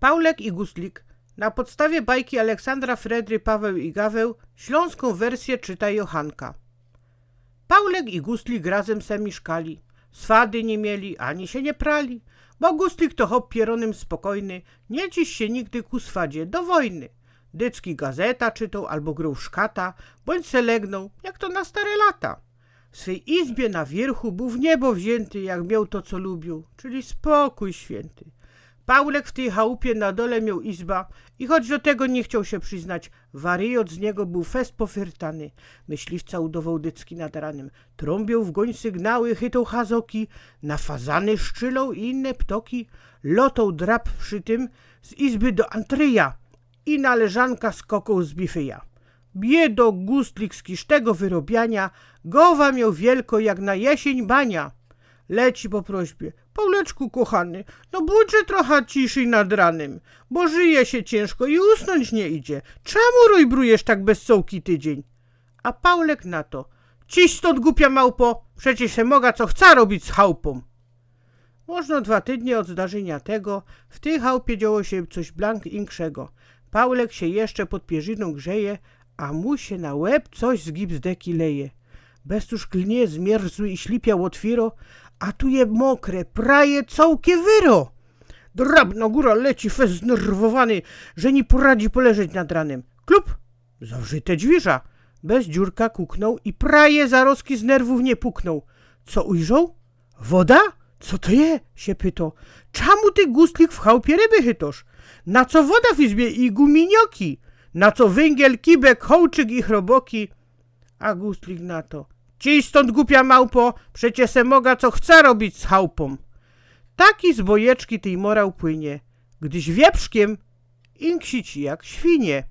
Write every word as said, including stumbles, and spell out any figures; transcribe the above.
Paulek i Guslik. Na podstawie bajki Aleksandra Fredry Paweł i Gaweł śląską wersję czyta Johanka. Paulek i Guslik razem se mieszkali. Swady nie mieli, ani się nie prali, bo Guslik to chop pieronym spokojny, nie ciś się nigdy ku swadzie do wojny. Dycki gazeta czytał albo grał w szkata, bądź se legnął, jak to na stare lata. W swej izbie na wierchu był w niebo wzięty, jak miał to, co lubił, czyli spokój święty. Paulek w tej chałupie na dole miał izba i choć do tego nie chciał się przyznać, wariot z niego był fest pofyrtany. Myśliwca udawał dycki nad ranym. Trąbił w goń sygnały, chytał hazoki, na fazany szczylał i inne ptoki. Lotał drap przy tym z izby do antryja i na leżanka skokał z bifyja. Biedo Gustlik z kisztego wyrobiania, gowa miał wielko jak na jesień bania. Leci po prośbie: „Pauleczku kochany, no bądźże trochę ciszej nad ranym, bo żyje się ciężko i usnąć nie idzie. Czemu rojbrujesz tak bez cołki tydzień?” A Paulek na to: „Ciś stąd, głupia małpo, przecież se mogę co chcę robić z chałupą”. Można dwa tygodnie od zdarzenia tego, w tej chałupie działo się coś blank inkszego. Paulek się jeszcze pod pierziną grzeje, a mu się na łeb coś z gipsdeki leje. Bestusz klnie, zmierzły i ślipia otwiero, a tu je mokre, praje cołkie wyro. Drabno góra leci, fest znerwowany, że nie poradzi poleżeć nad ranym. Klup! Zawrzyte dźwierza. Bez dziurka kuknął i praje zarozki z nerwów nie puknął. Co ujrzał? Woda? „Co to je?” się pyto. „Czemu ty, Gustlik, w chałupie ryby chytosz? Na co woda w izbie i guminioki? Na co węgiel, kibek, hołczyk i chroboki?” A Gustlik na to: „Ciś stąd, głupia małpo, przecie se mogę co chcę robić z chałupą”. Taki z bojeczki tej morał płynie: „Gdyś wieprzkiem, inksi ci jak świnie”.